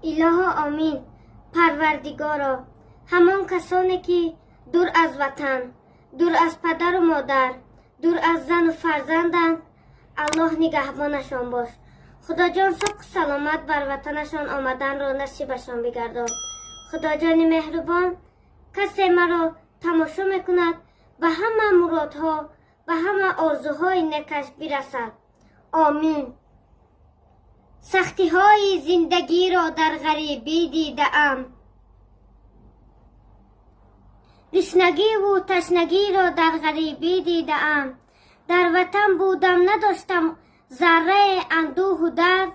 Илоҳо, омин. Парвардигоро, ҳамон касоне, ки дур аз ватан, дур аз падару модар, дур аз зану фарзанданд, Аллоҳ нигаҳбонашон бош. Худоҷон, соқу саломат бар ватанашон омаданро насибашон бигардон. Худоҷони меҳрубон, касе маро тамошо мекунад, ба ҳама муродҳо, ба ҳама орзуҳои некаш бирасад. Омин. Сахтиҳои зиндагиро дар ғарибӣ дидаам, гушнагиву ташнагиро дар ғарибӣ дидаам. Дар ватан будам, надоштам заррае андӯҳу дард.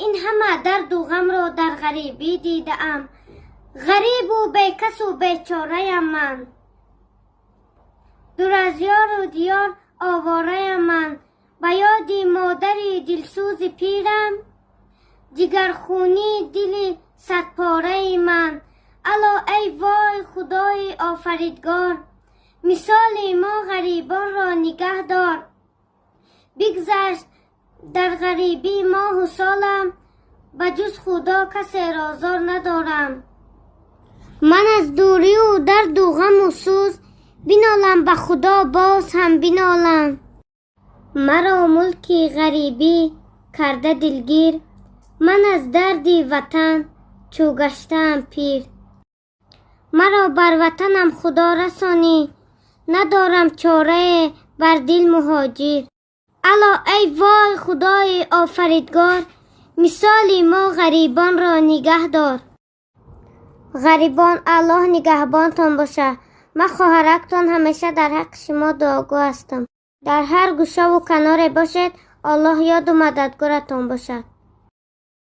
Ин ҳама дарду ғамро дар ғарибӣ дидаам. Ғарибу бекасу бечораям ман, дур аз ёру диёр овораям ман. Ба ёди модари дилсӯзи пирам, ҷигархунии дили садпораи ман. Ало, эй вой, Худои офаридгор, мисоли мо ғарибонро нигаҳ дор. Бигзашт дар ғарибӣ моҳу солам, ба ҷуз Худо касеро зор надорам. Ман аз дурию дарду ғаму сӯз бинолам, ба Худо боз ҳам бинолам. Маро мулки ғарибӣ карда дилгир, ман аз дарди ватан чӯ гаштаам пир. Маро бар ватанам Худо расонӣ, надорам чорае бар дил муҳоҷир. Ало, эй вой, Худои офаридгор, мисоли мо ғарибонро нигаҳ дор. Ғарибон, Аллоҳ нигаҳбонтон бошад. Ман хоҳарактон ҳамеша дар ҳаққи шумо дуогӯ ҳастам. Дар ҳар гӯшаву каноре бошед, Аллоҳ ёду мададгоратон бошад.